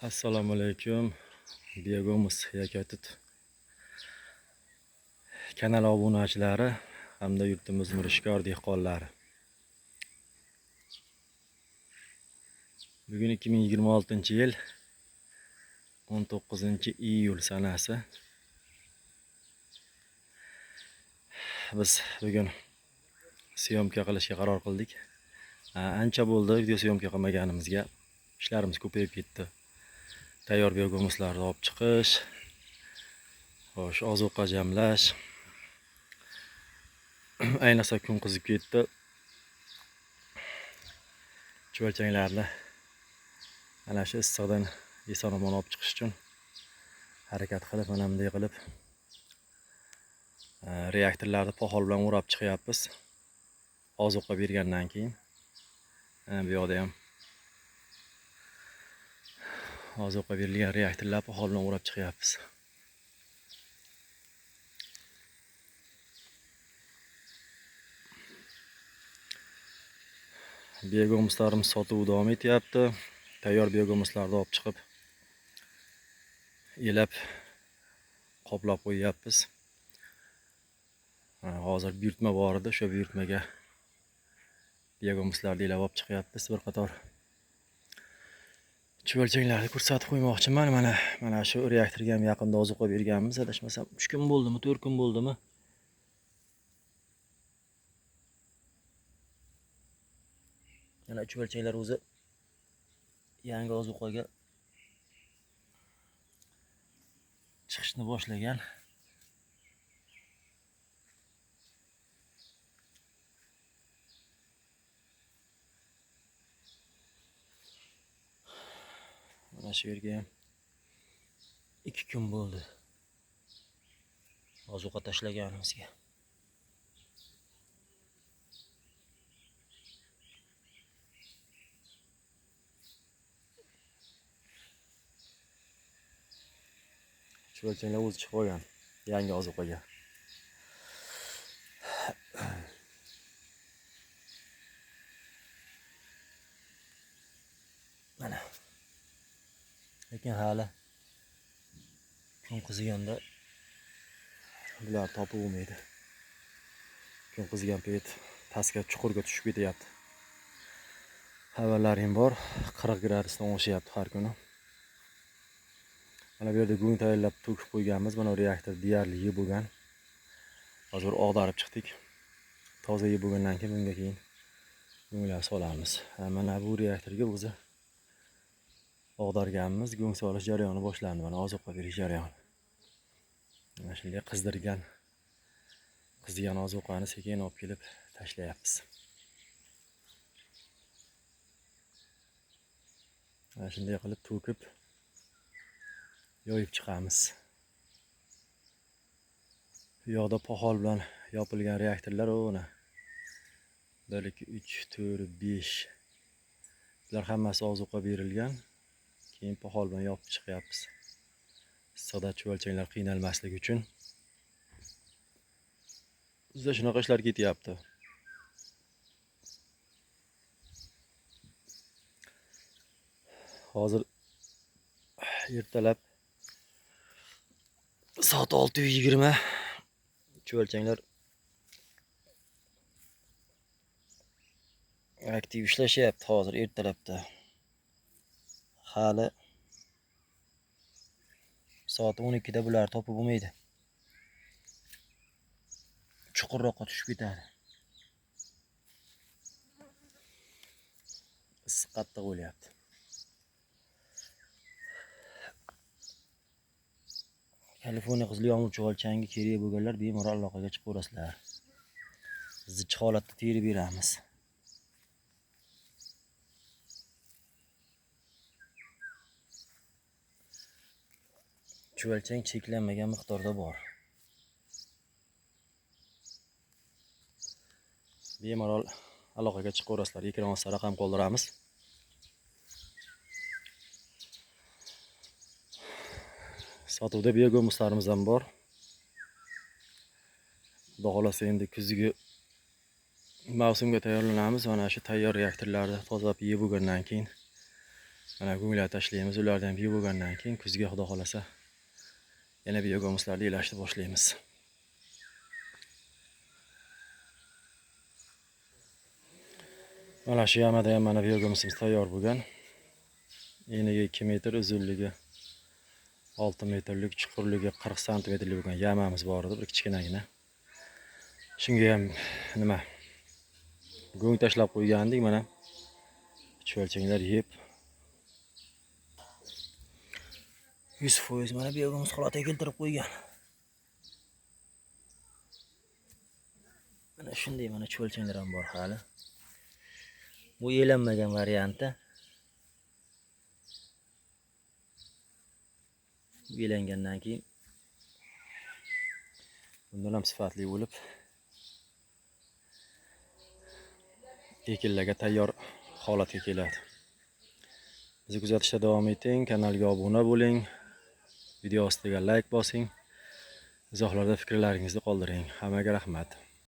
Assalomu alaykum. Biogumus Yakatut kanal obunachilari hamda yurtimiz mirishkor dehqonlari. Bugun 2026-yil 19-iyul sanasi. Biz bugun syomka qilishga qaror qildik. Ancha bo'ldi video syomka qilmaganimizga. Ishlarimiz ko'payib ketdi. Tayyor biogumuslarni olib chiqish, xo'sh, ozuqa jamlash. Ayniqsa kun qizib ketdi. Chuvalchanglarni ana shu issiqdan eson-omon olib chiqish uchun harakat qilib, mana bunday qilib reaktorlarni poxol bilan o'rab chiqyapmiz. Ozuqa bergandan keyin bu yoqda ham ozuqa berilgan reaktorlar poxol bilan o'rab chiqyapmiz. Biogumuslarimiz sotuvi davom etyapti. Tayyor biogumuslarni olib chiqib elab qoplab qo'yyapmiz. Hozir buyurtma bor edi, o'sha buyurtmaga biogumuslarni elab olib chiqyapmiz. Bir qator chuvalchanglarni ko'rsatib qo'ymoqchiman. Mana shu reaktorga ham yaqinda ozuqa berganmiz, adashmasam 3 kun bo'ldimi, 4 kun bo'ldimi? Mana chuvalchanglar o'zi yangi ozuqaga chiqishni boshlagan. Mana shu yerga ham 2 kun bo'ldi ozuqa tashlaganimizga. Chuvalchanglar o'zi chiqib olgan yangi ozuqaga. Mana. Lekin hali kun qiziganda bular topib bo'lmaydi. Kun qizigan payt pastga chuqurga tushib ketyapti. Xabarlarim bor, 40 gradusdan oshyapti har kuni. Mana bu yerda go'ng tayyorlab to'kib qo'yganmiz. Mana reaktor deyarli yeb bo'lgan. Hozir og'darib chiqdik. Toza yeb bo'lgandan keyin bunga keyin go'nglar solamiz. Mana bu reaktorga o'zi og'darganmiz. Go'ng solish jarayoni boshlandi. Mana ozuqa berish jarayoni. Mana shunday qizdigan ozuqani sekin olib kelib tashlayapmiz. Mana shunday qilib to'kib yoyib chiqamiz. Bu yoqda poxol bilan yopilgan reaktorlar o'na 1 2 3 4 5. Bular hammasi ozuqa berilgan. Keyin poxol bilan yopib chiqyapmiz. Issiqda chuvalchanglar qiynalmasligi uchun. Bizda shunaqa ishlar ketyapti. Hozir ertalab soat 6:20 chuvalchanglar aktiv ishlashyapti hozir ertalabda. Hali soat 12 da bular topib bo'lmaydi. Chuqurroqqa tushib ketadi. Issiq qattiq bo'lyapti. Kaliforniya qizil yomg'ir chuvalchangi kerak bo'lganlar bemalol aloqaga chiqaverasizlar. Zich holatda terib beramiz. Chuvalchang cheklanmagan miqdorda bor. Bemalol aloqaga chiqaverasizlar. Ekran ostida raqam qoldiramiz. Sotuvda biogumuslarimiz ham bor. Xudo xolasa endi kuzgi mavsumga tayyorlanamiz. Mana shu tayyor reaktorlarni tozalab yeb bo'lgandan keyin Mana go'nglar tashlaymiz. Ularni ham yeb bo'lgandan keyin kuzga xudo xolasa yana biogumuslarni elashni boshlaymiz. Mana shu yamada ham mana biogumusimiz tayyor bo'lgan. Eniga 2 metr, uzunligi 6 metrlik, chuqurligi 40 santimetrlik bo'lgan yamamiz bor edi, bir kichkinagina. Shunga ham nima go'ng tashlab qo'ygandik, mana chuvalchanglar yeb 100% mana biogumus holatiga keltirib qo'ygan. Mana shunday mana chuvalchanglar ham bor hali. Bu elanmagan varianti. Bu elangandan keyin bundan ham sifatli bo'lib ekinlarga tayyor holatga keladi. Bizni kuzatishda davom eting, kanalga obuna bo'ling, video ostiga like bosing, izohlarda fikrlaringizni qoldiring. Hammaga rahmat.